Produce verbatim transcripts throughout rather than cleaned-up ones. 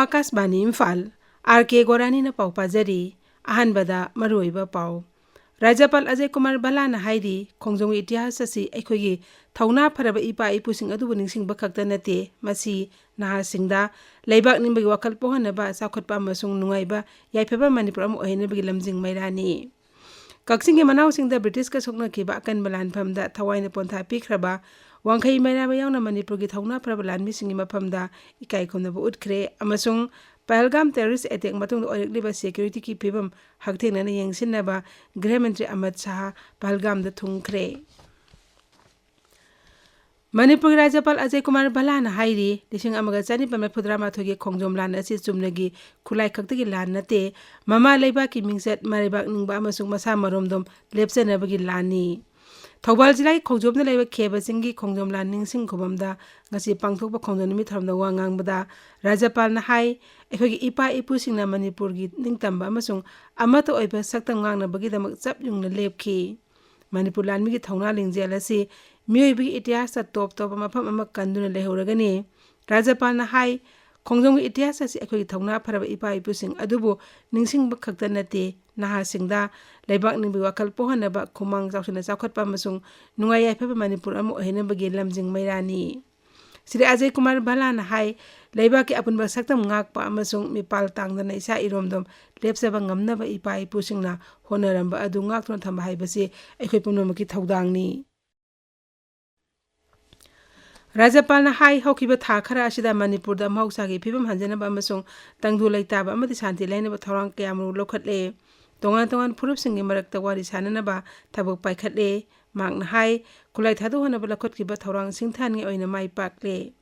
ꯑꯥꯀꯥꯁꯕꯥꯅꯤ Imphal, R ꯀꯦ ꯒꯣꯔꯥꯅꯤꯅ ꯄꯥꯎ ꯄꯥꯖꯔꯤ꯫ ꯑꯍꯥꯟꯕꯗ ꯃꯔꯨꯑꯣꯏꯕ ꯄꯥꯎ꯫ ꯔꯥꯖ꯭ꯌꯄꯥꯜ ꯑꯖꯌ ꯀꯨꯃꯥꯔ ꯚꯜꯂꯥꯅ ꯍꯥꯏꯔꯤ, ꯈꯣꯡꯖꯣꯝꯒꯤ ꯏꯇꯤꯍꯥꯁ ꯑꯁꯤ ꯑꯩꯈꯣꯏꯒꯤ ꯊꯧꯅꯥ ꯐꯔꯕ ꯏꯄꯥ ꯏꯄꯨꯁꯤꯡ ꯑꯗꯨꯕꯨ ꯅꯤꯡꯁꯤꯡꯕ ꯈꯛꯇ ꯅꯠꯇꯦ, ꯃꯁꯤ ꯅꯍꯥꯁꯤꯡꯗ ꯂꯩꯕꯥꯛ ꯅꯤꯡꯕꯒꯤ ꯋꯥꯈꯜ ꯄꯣꯛꯍꯟꯅꯕ, ꯆꯥꯎꯈꯠꯄ ꯑꯃꯁꯨꯡ ꯅꯨꯡꯉꯥꯏꯕ ꯌꯥꯏꯐꯕ ꯃꯅꯤꯄꯨꯔ ꯑꯃ ꯑꯣꯏꯍꯟꯅꯕꯒꯤ ꯂꯝꯖꯤꯡ ꯃꯩꯔꯥꯅꯤ꯫ ꯀꯛꯆꯤꯡꯒꯤ ꯃꯅꯥꯎꯁꯤꯡꯗ ꯕ꯭ꯔꯤꯇꯤꯁꯀ ꯁꯣꯛꯅꯈꯤꯕ ꯑꯀꯟꯕ ꯂꯥꯟꯐꯝꯗ ꯊꯋꯥꯏꯅ ꯄꯣꯟꯊꯥ ꯄꯤꯈ꯭ꯔꯕ ꯋꯥꯡꯈꯩ ꯃꯩꯔꯥꯕ ꯌꯥꯎꯅ ꯃꯅꯤꯄꯨꯔꯒꯤ ꯊꯧꯅꯥ ꯐꯔꯕ ꯂꯥꯟꯃꯤꯁꯤꯡꯒꯤ ꯃꯐꯝꯗ ꯏꯀꯥꯏ ꯈꯨꯝꯅꯕ ꯎꯠꯈ꯭ꯔꯦ ꯑꯃꯁꯨꯡ ꯄꯍꯜꯒꯥꯝ terrorist attack ꯃꯇꯨꯡꯗ ꯑꯣꯏꯔꯛꯂꯤꯕ security ꯒꯤ ꯐꯤꯕꯝ ꯍꯛꯊꯦꯡꯅꯅ ꯌꯦꯡꯁꯤꯟꯅꯕ ꯒ꯭ꯔꯍ ꯃꯟꯇ꯭ꯔꯤ ꯑꯃꯤꯠ ꯁꯥꯍ ꯄꯍꯜꯒꯥꯝꯗ ꯊꯨꯡꯈ꯭ꯔꯦ꯫ ꯃꯅꯤꯄꯨꯔꯒꯤ ꯔꯥꯖ꯭ꯌꯄꯥꯜ ꯑꯖꯌ ꯀꯨꯃꯥꯔ ꯚꯜꯂꯥꯅ ꯍꯥꯏꯔꯤ, ꯂꯤꯁꯤꯡ ꯑꯃꯒ ꯆꯅꯤꯄꯥꯟ ꯃꯔꯤꯐꯨꯇꯔꯥ ꯃꯥꯊꯣꯏꯒꯤ ꯈꯣꯡꯖꯣꯝ ꯂꯥꯟ ꯑꯁꯤ ꯆꯨꯝꯅꯒꯤ ꯈꯨꯠꯂꯥꯏ ꯈꯛꯇꯒꯤ ꯂꯥꯟ ꯅꯠꯇꯦ, ꯃꯃꯥ ꯂꯩꯕꯥꯛꯀꯤ ꯃꯤꯡꯆꯠ, ꯃꯔꯩꯕꯥꯛ ꯅꯤꯡꯕ ꯑꯃꯁꯨꯡ ꯃꯁꯥ ꯃꯔꯣꯝꯗꯣꯝ ꯂꯦꯞꯆꯅꯕꯒꯤ ꯂꯥꯟꯅꯤ꯫ ꯊꯧꯕꯥꯜ ꯖꯤꯂꯥꯒꯤ ꯈꯣꯡꯖꯣꯝꯗ ꯂꯩꯕ ꯈꯦꯕ ꯆꯤꯡꯒꯤ ꯈꯣꯡꯖꯣꯝ ꯂꯥꯟ ꯅꯤꯡꯁꯤꯡ ꯈꯨꯕꯝꯗ ꯉꯁꯤ ꯄꯥꯡꯊꯣꯛꯄ ꯈꯣꯡꯖꯣꯝ ꯅꯨꯃꯤꯠ ꯊꯧꯔꯝꯗ ꯋꯥ ꯉꯥꯡꯕꯗ ꯔꯥꯖ꯭ꯌꯄꯥꯜꯅ ꯍꯥꯏ, ꯑꯩꯈꯣꯏꯒꯤ ꯏꯄꯥ ꯏꯄꯨꯁꯤꯡꯅ ꯃꯅꯤꯄꯨꯔꯒꯤ ꯅꯤꯡꯇꯝꯕ ꯑꯃꯁꯨꯡ ꯑꯃꯠꯇ ꯑꯣꯏꯕ ꯁꯛꯇꯝ ꯉꯥꯛꯅꯕꯒꯤꯗꯃꯛ ꯆꯞ ꯌꯨꯡꯅ ꯂꯦꯞꯈꯤ꯫ ꯃꯅꯤꯄꯨꯔ ꯂꯥꯟꯃꯤꯒꯤ ꯊꯧꯅꯥ ꯂꯤꯡꯖꯦꯜ ꯑꯁꯤ ꯃꯤꯑꯣꯏꯕꯒꯤ ꯏꯇꯤꯍꯥꯁꯇ ꯇꯣꯞ ꯇꯣꯞꯄ ꯃꯐꯝ ꯑꯃ ꯀꯟꯗꯨꯅ ꯂꯩꯍꯧꯔꯒꯅꯤ꯫ ꯔꯥꯖ꯭ꯌꯄꯥꯜꯅ ꯍꯥꯏ, ꯈꯣꯡꯖꯣꯝꯒꯤ ꯏꯇꯤꯍꯥꯁ ꯑꯁꯤ ꯑꯩꯈꯣꯏꯒꯤ ꯊꯧꯅꯥ ꯐꯔꯕ ꯏꯄꯥ ꯏꯄꯨꯁꯤꯡ ꯑꯗꯨꯕꯨ ꯅꯤꯡꯁꯤꯡꯕ ꯈꯛꯇ ꯅꯠꯇꯦ, ꯅꯍꯥꯁꯤꯡꯗ ꯂꯩꯕꯥꯛ ꯅꯤꯡꯕꯒꯤ ꯋꯥꯈꯜ ꯄꯣꯛꯍꯟꯅꯕ, ꯈꯨꯃꯥꯡ ꯆꯥꯎꯁꯤꯟꯅ ꯆꯥꯎꯈꯠꯄ ꯑꯃꯁꯨꯡ ꯅꯨꯡꯉꯥꯏ ꯌꯥꯏꯐꯕ ꯃꯅꯤꯄꯨꯔ ꯑꯃ ꯑꯣꯏꯍꯟꯅꯕꯒꯤ ꯂꯝꯖꯤꯡ ꯃꯩꯔꯥꯅꯤ꯫ ꯁ꯭ꯔꯤ ꯑꯖꯌ ꯀꯨꯃꯥꯔ ꯚꯜꯂꯥꯅ ꯍꯥꯏ, ꯂꯩꯕꯥꯛꯀꯤ ꯑꯄꯨꯟꯕ ꯁꯛꯇꯝ ꯉꯥꯛꯄ ꯑꯃꯁꯨꯡ ꯃꯤꯄꯥꯜ ꯇꯥꯡꯗꯅ ꯏꯁꯥ ꯏꯔꯣꯝꯗꯣꯝ ꯂꯦꯞꯆꯕ ꯉꯝꯅꯕ ꯏꯄꯥ ꯏꯄꯨꯁꯤꯡꯅ ꯍꯣꯠꯅꯔꯝꯕ ꯑꯗꯨ ꯉꯥꯛꯇꯨꯅ ꯊꯝꯕ ꯍꯥꯏꯕꯁꯤ ꯑꯩꯈꯣꯏ ꯄꯨꯝꯅꯃꯛꯀꯤ ꯊꯧꯗꯥꯡꯅꯤ꯫ ꯔꯥꯖ꯭ꯌꯄꯥꯜꯅ ꯍꯥꯏ, ꯍꯧꯈꯤꯕ ꯊꯥ ꯈꯔ ꯑꯁꯤꯗ ꯃꯅꯤꯄꯨꯔꯗ ꯃꯍꯧꯁꯥꯒꯤ ꯐꯤꯕꯝ ꯍꯟꯖꯅꯕ ꯑꯃꯁꯨꯡ ꯇꯪꯗꯨ ꯂꯩꯇꯥꯕ ꯑꯃꯗꯤ ꯁꯥꯟꯇꯤ ꯂꯩꯅꯕ ꯊꯧꯔꯥꯡ ꯀꯌꯥꯃꯔꯨꯝ ꯂꯧꯈꯠꯂꯦ꯫ ꯇꯣꯉꯥꯟ ꯇꯣꯉꯥꯟꯕ ꯐꯨꯔꯨꯞꯁꯤꯡꯒꯤ ꯃꯔꯛꯇ ꯋꯥꯔꯤ ꯁꯥꯅꯅꯕ ꯊꯕꯛ ꯄꯥꯏꯈꯠꯂꯦ꯫ ꯃꯍꯥꯛꯅ ꯍꯥꯏ, ꯈꯨꯠꯂꯥꯏ ꯊꯥꯗꯣꯛꯍꯟꯅꯕ ꯂꯧꯈꯠꯈꯤꯕ ꯊꯧꯔꯥꯡ ꯁꯤꯡꯊꯥꯅꯤꯡꯉꯥꯏ ꯑꯣꯏꯅ ꯃꯥꯏ ꯄꯥꯛꯂꯦ꯫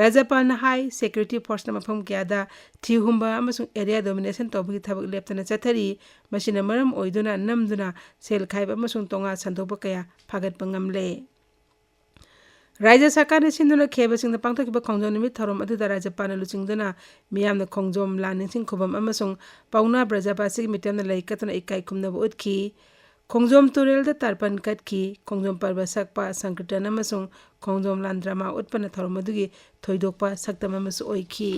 ꯔꯥꯖ꯭ꯌꯄꯥꯜꯅ ꯍꯥꯏ, security force ꯅ ꯃꯐꯝ ꯀꯌꯥꯗ ꯊꯤꯍꯨꯝꯕ ꯑꯃꯁꯨꯡ area domination ꯇꯧꯕꯒꯤ ꯊꯕꯛ ꯂꯦꯞꯇꯅ ꯆꯠꯊꯔꯤ꯫ ꯃꯁꯤꯅ ꯃꯔꯝ ꯑꯣꯏꯗꯨꯅ ꯅꯝꯗꯨꯅ ꯁꯦꯜ ꯈꯥꯏꯕ ꯑꯃꯁꯨꯡ ꯇꯣꯉꯥ ꯁꯟꯗꯣꯛꯄ ꯀꯌꯥ ꯐꯥꯒꯠꯄ ꯉꯝꯂꯦ꯫ ꯔꯥꯖ꯭ꯌ ꯁꯔꯀꯥꯔꯅ ꯁꯤꯟꯗꯨꯅ ꯈꯦꯕꯁꯤꯡꯗ ꯄꯥꯡꯊꯣꯛꯈꯤꯕ ꯈꯣꯡꯖꯣꯝ ꯅꯨꯃꯤꯠ ꯊꯧꯔꯝ ꯑꯗꯨꯗ ꯔꯥꯖ꯭ꯌꯄꯥꯜꯅ ꯂꯨꯆꯤꯡꯗꯨꯅ ꯃꯤꯌꯥꯝꯅ ꯈꯣꯡꯖꯣꯝ ꯂꯥꯟ ꯅꯤꯡꯁꯤꯡ ꯈꯨꯕꯝ ꯑꯃꯁꯨꯡ ꯄꯥꯎꯅꯥ ꯕ꯭ꯔꯖꯕꯥꯁꯤꯒꯤ ꯃꯤꯇꯝꯗ ꯂꯩ ꯀꯠꯇꯨꯅ ꯏꯀꯥꯏ ꯈꯨꯝꯅꯕ ꯎꯠꯈꯤ꯫ ꯈꯣꯡꯖꯣꯝ ꯇꯨꯔꯦꯜꯗ ꯇꯔꯄꯟ ꯀꯠꯈꯤ꯫ ꯈꯣꯡꯖꯣꯝ ꯄꯔꯕ ꯁꯛꯄ, ꯁꯪꯀꯤꯔꯇꯟ ꯑꯃꯁꯨꯡ ꯈꯣꯡꯖꯣꯝ ꯂꯥꯟ drama ꯎꯠꯄꯅ ꯊꯧꯔꯝ ꯑꯗꯨꯒꯤ ꯊꯣꯏꯗꯣꯛꯄ ꯁꯛꯇꯝ ꯑꯃꯁꯨ ꯑꯣꯏꯈꯤ꯫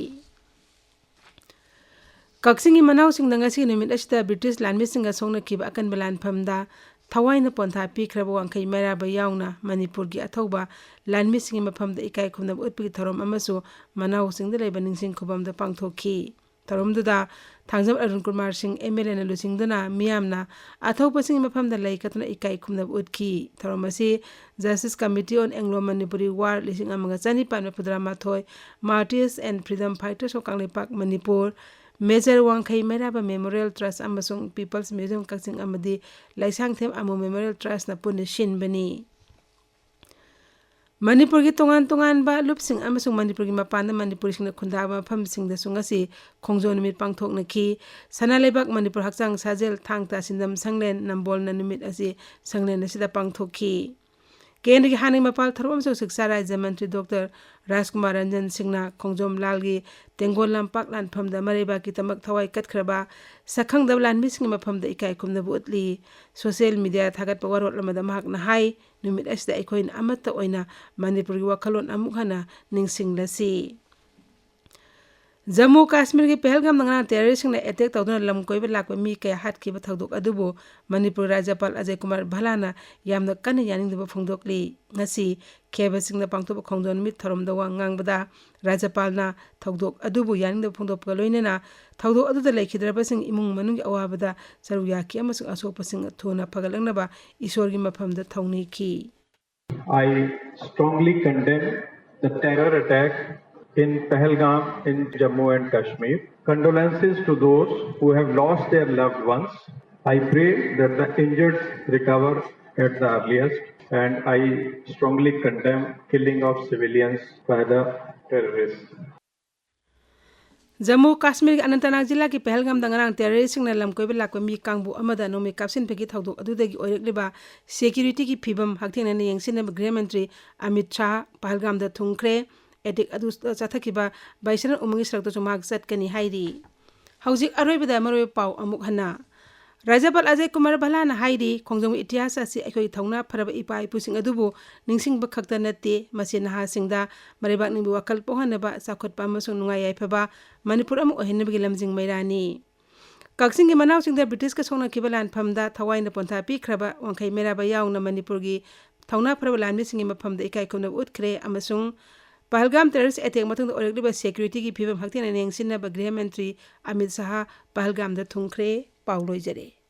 ꯀꯛꯆꯤꯡꯒꯤ ꯃꯅꯥꯎꯁꯤꯡꯗ ꯉꯁꯤꯒꯤ ꯅꯨꯃꯤꯠ ꯑꯁꯤꯗ ꯕ꯭ꯔꯤꯇꯤꯁ ꯂꯥꯟꯃꯤꯁꯤꯡꯒ ꯁꯣꯛꯅꯈꯤꯕ ꯑꯀꯟꯕ ꯂꯥꯟꯐꯝꯗ ꯊꯋꯥꯏꯅ ꯄꯣꯟꯊꯥ ꯄꯤꯈ꯭ꯔꯕ ꯋꯥꯡꯈꯩ ꯃꯩꯔꯥꯕ ꯌꯥꯎꯅ ꯃꯅꯤꯄꯨꯔꯒꯤ ꯑꯊꯧꯕ ꯂꯥꯟꯃꯤꯁꯤꯡꯒꯤ ꯃꯐꯝꯗ ꯏꯀꯥꯏ ꯈꯨꯝꯅꯕ ꯎꯠꯄꯒꯤ ꯊꯧꯔꯝ ꯑꯃꯁꯨ ꯃꯅꯥꯎꯁꯤꯡꯗ ꯂꯩꯕ ꯅꯤꯡꯁꯤꯡ ꯈꯨꯕꯝꯗ ꯄꯥꯡꯊꯣꯛꯈꯤ꯫ ꯊꯧꯔꯝꯗꯨꯗ ꯊꯥꯡꯖꯝ ꯑꯔꯨꯟ ꯀꯨꯃꯥꯔ ꯁꯤꯡ ꯑꯦꯝ ꯑꯦꯜ ꯑꯦꯅ ꯂꯨꯆꯤꯡꯗꯨꯅ ꯃꯤꯌꯥꯝꯅ ꯑꯊꯧꯕꯁꯤꯡꯒꯤ ꯃꯐꯝꯗ ꯂꯩ ꯀꯠꯇꯨꯅ ꯏꯀꯥꯏ ꯈꯨꯝꯅꯕ ꯎꯠꯈꯤ꯫ ꯊꯧꯔꯝ ꯑꯁꯤ Justice Committee on Anglo Manipuri War ꯂꯤꯁꯤꯡ ꯑꯃꯒ ꯆꯅꯤꯄꯥꯟ ꯃꯔꯤꯐꯨꯇꯔꯥ ꯃꯥꯊꯣꯏ, Martyrs and Freedom Fighters of Kangleipak Manipur, major Wangkhei Meiraba Memorial Trust ꯑꯃꯁꯨꯡ People's Museum ꯀꯛꯆꯤꯡ ꯑꯃꯗꯤ ꯂꯩꯁꯥꯡꯊꯦꯝ ꯑꯃꯨ Memorial Trustꯅ ꯄꯨꯟꯅ ꯁꯤꯟꯕꯅꯤ꯫ ꯃꯅꯤꯄꯨꯔꯒꯤ ꯇꯣꯉꯥꯟ ꯇꯣꯉꯥꯟꯕ ꯂꯨꯞꯁꯤꯡ ꯑꯃꯁꯨꯡ ꯃꯅꯤꯄꯨꯔꯒꯤ ꯃꯄꯥꯟꯗ ꯃꯅꯤꯄꯨꯔꯤꯁꯤꯡꯅ ꯈꯨꯟꯗꯥꯕ ꯃꯐꯝꯁꯤꯡꯗꯁꯨ ꯉꯁꯤ ꯈꯣꯡꯖꯣꯝ ꯅꯨꯃꯤꯠ ꯄꯥꯡꯊꯣꯛꯅꯈꯤ꯫ ꯁꯅꯥ ꯂꯩꯕꯥꯛ ꯃꯅꯤꯄꯨꯔ ꯍꯛꯆꯥꯡ ꯁꯥꯖꯦꯜ ꯊꯥꯡ ꯇꯥ ꯁꯤꯟꯗꯝ ꯁꯪꯂꯦꯟ ꯅꯝꯕꯣꯜꯅ ꯅꯨꯃꯤꯠ ꯑꯁꯤ ꯁꯪꯂꯦꯟ ꯑꯁꯤꯗ ꯄꯥꯡꯊꯣꯛꯈꯤ꯫ ꯀꯦꯟꯗ꯭ꯔꯒꯤ ꯍꯥꯟꯅꯒꯤ ꯃꯄꯥꯜ ꯊꯕꯛ ꯑꯃꯁꯨꯡ ꯁꯤꯛꯁꯥ ꯔꯥꯖ꯭ꯌ ꯃꯟꯇ꯭ꯔꯤ ꯗꯣꯛꯇꯔ ꯔꯥꯖꯀꯨꯃꯥꯔ ꯔꯟꯖꯟ ꯁꯤꯡꯅ ꯈꯣꯡꯖꯣꯝ ꯂꯥꯜꯒꯤ ꯇꯦꯡꯒꯣꯜ ꯂꯝꯄꯥꯛ ꯂꯥꯟꯐꯝꯗ ꯃꯔꯩꯕꯥꯛꯀꯤꯗꯃꯛ ꯊꯋꯥꯏ ꯀꯠꯈ꯭ꯔꯕ ꯁꯛꯈꯪꯗꯕ ꯂꯥꯟꯃꯤꯁꯤꯡꯒꯤ ꯃꯐꯝꯗ ꯏꯀꯥꯏ ꯈꯨꯝꯅꯕ ꯎꯠꯂꯤ꯫ Social media ꯊꯥꯒꯠꯄ ꯋꯥꯔꯣꯜ ꯑꯃꯗ ꯃꯍꯥꯛꯅ ꯍꯥꯏ, ꯅꯨꯃꯤꯠ ꯑꯁꯤꯗ ꯑꯩꯈꯣꯏꯅ ꯑꯃꯠꯇ ꯑꯣꯏꯅ ꯃꯅꯤꯄꯨꯔꯒꯤ ꯋꯥꯈꯜꯂꯣꯟ ꯑꯃꯨꯛ ꯍꯟꯅ ꯅꯤꯡꯁꯤꯡꯂꯁꯤ꯫ ꯖꯝꯃꯨ ꯀꯥꯁꯃꯤꯔꯒꯤ ꯄꯍꯜꯒꯥꯝꯗ ꯉꯔꯥꯡ terroristꯁꯤꯡꯅ attack ꯇꯧꯗꯨꯅ ꯂꯝ ꯀꯣꯏꯕ ꯂꯥꯛꯄ ꯃꯤ ꯀꯌꯥ ꯍꯥꯠꯈꯤꯕ ꯊꯧꯗꯣꯛ ꯑꯗꯨꯕꯨ ꯃꯅꯤꯄꯨꯔ ꯔꯥꯖ꯭ꯌꯄꯥꯜ ꯑꯖꯌ ꯀꯨꯃꯥꯔ ꯚꯜꯂꯥꯅ ꯌꯥꯝꯅ ꯀꯟꯅ ꯌꯥꯅꯤꯡꯗꯕ ꯐꯣꯡꯗꯣꯛꯂꯤ꯫ ꯉꯁꯤ ꯈꯦꯕꯁꯤꯡꯗ ꯄꯥꯡꯊꯣꯛꯄ ꯈꯣꯡꯖꯣꯝ ꯅꯨꯃꯤꯠ ꯊꯧꯔꯝꯗ ꯋꯥ ꯉꯥꯡꯕꯗ ꯔꯥꯖ꯭ꯌꯄꯥꯜꯅ ꯊꯧꯗꯣꯛ ꯑꯗꯨꯕꯨ ꯌꯥꯅꯤꯡꯗꯕ ꯐꯣꯡꯗꯣꯛꯄꯒ ꯂꯣꯏꯅꯅ ꯊꯧꯗꯣꯛ ꯑꯗꯨꯗ ꯂꯩꯈꯤꯗ꯭ꯔꯕꯁꯤꯡ ꯏꯃꯨꯡ ꯃꯅꯨꯡꯒꯤ ꯑꯋꯥꯕꯗ ꯁꯔꯨꯛ ꯌꯥꯈꯤ ꯑꯃꯁꯨꯡ ꯑꯁꯣꯛꯄꯁꯤꯡ ꯊꯨꯅ ꯐꯒꯠꯂꯛꯅꯕ ꯏꯁꯣꯔꯒꯤ ꯃꯐꯝꯗ ꯊꯧꯅꯤꯈꯤ꯫ I strongly condemn the terror attack in Pahalgam in Jammu and Kashmir. Condolences to those who have lost their loved ones. I pray that the injured recover at the earliest, and I strongly condemn killing of civilians by the terrorists. Jammu ꯀꯥꯁꯃꯤꯔꯒꯤ ꯑꯅꯟꯇꯅꯥꯒ ꯖꯤꯂꯥꯒꯤ ꯄꯍꯜꯒꯥꯝꯗ ꯉꯔꯥꯡ terroristꯁꯤꯡꯅ ꯂꯝ ꯀꯣꯏꯕ ꯂꯥꯛꯄ ꯃꯤ ꯀꯥꯡꯕꯨ ꯑꯃꯗ ꯅꯣꯡꯃꯩ ꯀꯥꯞꯁꯤꯟꯕꯒꯤ ꯊꯧꯗꯣꯛ ꯑꯗꯨꯗꯒꯤ ꯑꯣꯏꯔꯛꯂꯤꯕ securityꯒꯤ ꯐꯤꯕꯝ ꯍꯛꯊꯦꯡꯅꯅ ꯌꯦꯡꯁꯤꯟꯅꯕ ꯒ꯭ꯔꯤꯍ ꯃꯟꯇ꯭ꯔꯤ ꯑꯃꯤꯠ ꯁꯥꯍ ꯄꯍꯜꯒꯥꯝꯗ ꯊꯨꯡꯈ꯭ꯔꯦ꯫ Attack ꯑꯗꯨ ꯆꯠꯊꯈꯤꯕ ꯕꯥꯏꯁꯔꯟ ꯎꯃꯪꯒꯤ ꯁꯔꯛꯇꯁꯨ ꯃꯍꯥꯛ ꯆꯠꯀꯅꯤ ꯍꯥꯏꯔꯤ꯫ ꯍꯧꯖꯤꯛ ꯑꯔꯣꯏꯕꯗ ꯃꯔꯨꯑꯣꯏꯕ ꯄꯥꯎ ꯑꯃꯨꯛ ꯍꯟꯅ꯫ ꯔꯥꯖ꯭ꯌꯄꯥꯜ ꯑꯖꯌ ꯀꯨꯃꯥꯔ ꯚꯜꯂꯥꯅ ꯍꯥꯏꯔꯤ, ꯈꯣꯡꯖꯣꯝꯒꯤ ꯏꯇꯤꯍꯥꯁ ꯑꯁꯤ ꯑꯩꯈꯣꯏꯒꯤ ꯊꯧꯅꯥ ꯐꯔꯕ ꯏꯄꯥ ꯏꯄꯨꯁꯤꯡ ꯑꯗꯨꯕꯨ ꯅꯤꯡꯁꯤꯡꯕ ꯈꯛꯇ ꯅꯠꯇꯦ, ꯃꯁꯤ ꯅꯍꯥꯁꯤꯡꯗ ꯃꯔꯩꯕꯥꯛ ꯅꯤꯡꯕ ꯋꯥꯈꯜ ꯄꯣꯛꯍꯟꯅꯕ, ꯆꯥꯎꯈꯠꯄ ꯑꯃꯁꯨꯡ ꯅꯨꯡꯉꯥꯏ ꯌꯥꯏꯐꯕ ꯃꯅꯤꯄꯨꯔ ꯑꯃ ꯑꯣꯏꯍꯟꯅꯕꯒꯤ ꯂꯝꯖꯤꯡ ꯃꯩꯔꯥꯅꯤ꯫ ꯀꯛꯆꯤꯡꯒꯤ ꯃꯅꯥꯎꯁꯤꯡꯗ ꯕ꯭ꯔꯤꯇꯤꯁꯀ ꯁꯣꯛꯅꯈꯤꯕ ꯂꯥꯟꯐꯝꯗ ꯊꯋꯥꯏꯅ ꯄꯣꯟꯊꯥ ꯄꯤꯈ꯭ꯔꯕ ꯋꯥꯡꯈꯩ ꯃꯩꯔꯥꯕ ꯌꯥꯎꯅ ꯃꯅꯤꯄꯨꯔꯒꯤ ꯊꯧꯅꯥ ꯐꯔꯕ ꯂꯥꯟꯃꯤꯁꯤꯡꯒꯤ ꯃꯐꯝꯗ ꯏꯀꯥꯏ ꯈꯨꯝꯅꯕ ꯎꯠꯈ꯭ꯔꯦ ꯑꯃꯁꯨꯡ ꯄꯍꯜꯒꯥꯝ terrorist attack ꯃꯇꯨꯡꯗ ꯑꯣꯏꯔꯛꯂꯤꯕ security ꯒꯤ ꯐꯤꯕꯝ ꯍꯛꯊꯦꯡꯅꯅ ꯌꯦꯡꯁꯤꯟꯅꯕ ꯒ꯭ꯔꯤꯍ ꯃꯟꯇ꯭ꯔꯤ ꯑꯃꯤꯠ ꯁꯥꯍ ꯄꯍꯜꯒꯥꯝꯗ ꯊꯨꯡꯈ꯭ꯔꯦ꯫ ꯄꯥꯎ ꯂꯣꯏꯖꯔꯦ꯫